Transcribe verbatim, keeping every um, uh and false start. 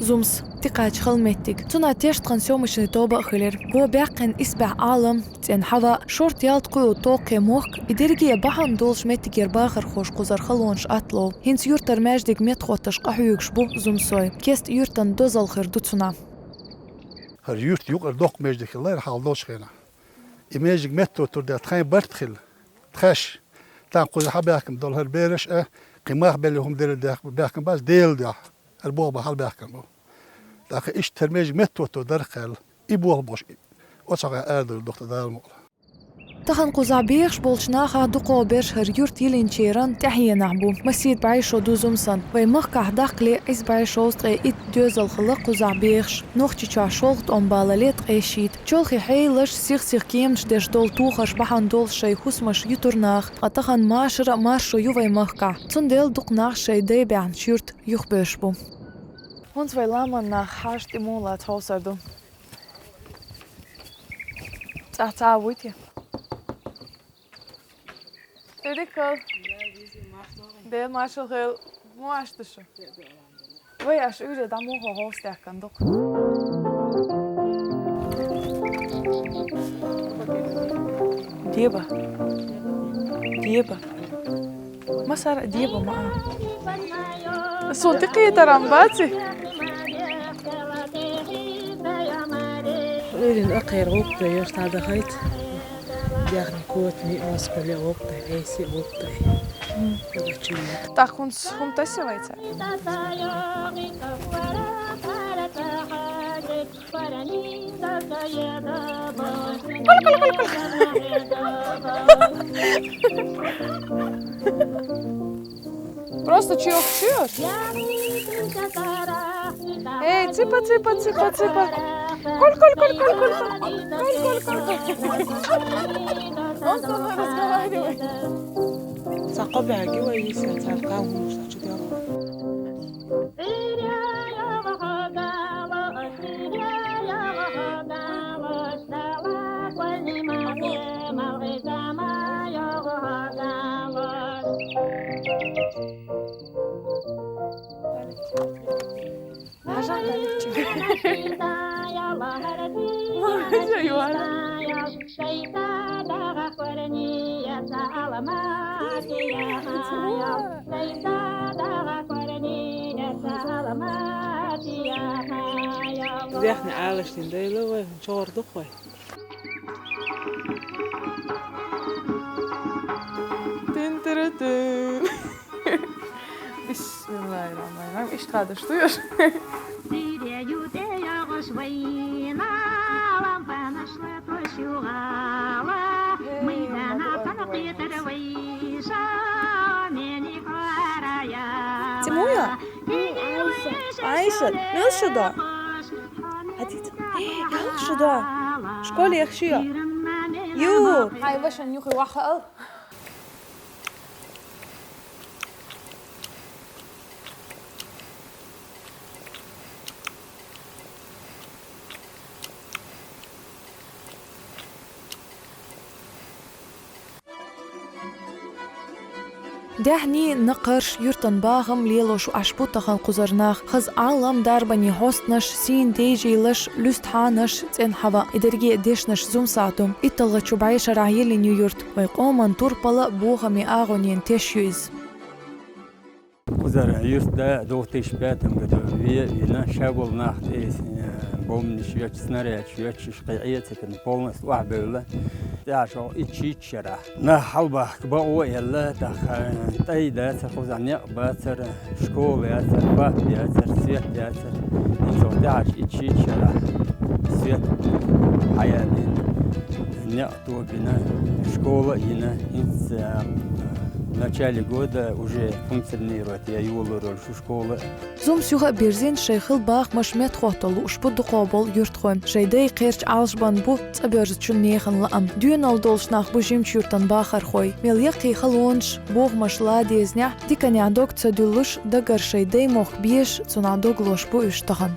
Зумса, тӀакхаьча хала моттиг. Цунах тешна тхан съёмочни тоба а хилира. Го баьккхина исбаьхьа Ӏалам, цӀен хьава, шортта ялта кхуьу токхе мохк, и дерриге бахьана долуш меттигера бахархоша кхузара халонаш атта лов. ХӀинца юьртара маьждиг меттахӀотташ къахьоьгуш бу зумсой. Кеста юьртан дозалла хир ду цунах. ХӀара юьрта юкъара доккха маьждиг хилла хьалха долчу хенахь. И маьждиг меттахӀоттур дела тхайн барт хилла. Тхаьш, тахана кхуза хьабаьхкина долу хӀара бераш а, кхин мах белла хӀума делла баьхкина бац, Делан дуьхьа. ХӀара болх бан хьалабаьхкина бу. ТӀаккха иштта хӀара маьждиг меттахӀотто дара кхаьлла. И болх беш, оцу хьокъехь арадовла доху Дала мукъ лахь. Тахана кхузахь бехаш болчу нахах дукхахберш хӀара юрт йиллинчеран тӀаьхьенахь бу. Масийтта бӀешо ду зумсан. Вайн махкахь даккхале исс бӀе шовзткъе итт доьзал хилла кхузахь бехаш. Нохчийчохь шолгӀа тӀом балале ткъе шийтта. Чолхе хьелаш, сих-сиха кеманаш деш долу тухарш бахьана долуш шайн хӀусамаш юьтура наха, ткъа тахана машар а маршо ю вайн махкахь. Цундела дукха нах шайн дай баьхначу юьрта юхабевзаш бу. ХӀинца вайн ламан нах хьаьжа тӀе муха лаца хьовсур ду. ЦӀа-цӀа вуй те? Дика. Дела маршалла хила. Муха ду шу? Вай аша уьйре дӀа муха хьовса даьккхина дукха. Деба. Деба. Масара деба ма а. Сон тӀекхетарам баци? Уьйрин акхер гӀуллакх дан йош тӀадахайта. Яхна котани, оскали гӀуллакх дай, айси гӀуллакх дай. Мм. Ягача. ТӀаккха хӀунца хӀума тассе вайца? Просто чуьйош, чуьйош. Эй, цыпа, цыпа, цыпа, цыпа. Коль, коль, коль, коль, коль, коль. Коль, коль, коль, коль. Он со мной разговаривает. Цхьа кхо бӀаьрг ю вай йисина, цхьа кхаьлла хӀуманаш дӀачудоьлху. Хьажа, Галипчик. Молодец, Юара. Дехна Ӏалашдина дайла вай, чогӀар дукха вай. Тин-тиру-тин. Бисмиллахир-рахманир-рахим. Иштта хадаш ду йош. Сире ю тӀе йогӀуш вайна, лампанаш латош югӀала, майдана панкъетар вайша, мени кварая. Тимуя? Айша, мила шу до? Хьадита. Ялх шу до? Школе яхаш ю? Ю. Хьай вашан юхи ваха ал. Даьхни, накхарш, юьртан бахам лелош Ӏаш бу тахана кхузара нах. Хаза Ӏалам, дарбане хьостанаш, сийна дежийлаш, луьста хьанаш, цӀена хьава, и дерриге а дешнаш зумсах ду. ИтталгӀачу бӀешарахь йиллина ю юрт. Вайн къоман турпала а, бохаме агӀонен теш ю иза. Кхузара юьртда две тысячи пятом году ве а вина, ша волу нах тӀе, э, бомбанаш йоьттуш, снарядаш йоьттуш, кхин Ӏе а ца кина, полностью охьабевлла. ТӀаьхьа шо итт-шийтта шарахь. Нах хьалабахка бакъо а елла, тӀаккха тӀай дацара, кхузахь некъ бацара, школа яцара, паб яцара, свет яцара. ХӀинца тӀаьхьарчу итт-шийтта шарахь свет хьаяьллина, некъ тобина, школа а йина. ХӀинца, а, в начале года уже функционирует я йолалур йолу шу школа. Зумс юха а бирзина, шайн хилла бахамаш меттахӀотто лууш бу дукхахболу юьртахой. Шайн дай кхерча Ӏалашбан бу цӀа боьрзучун нехан лаам. Доьналла долуш нах бу жимачу юьртан бахархой. Мел яккхий халонаш, бохамаш ла дезанехь, диканехь дог ца дуьллуш, дагара шайн дай мохк безаш, цунах дог лозуш бу уьш тахана.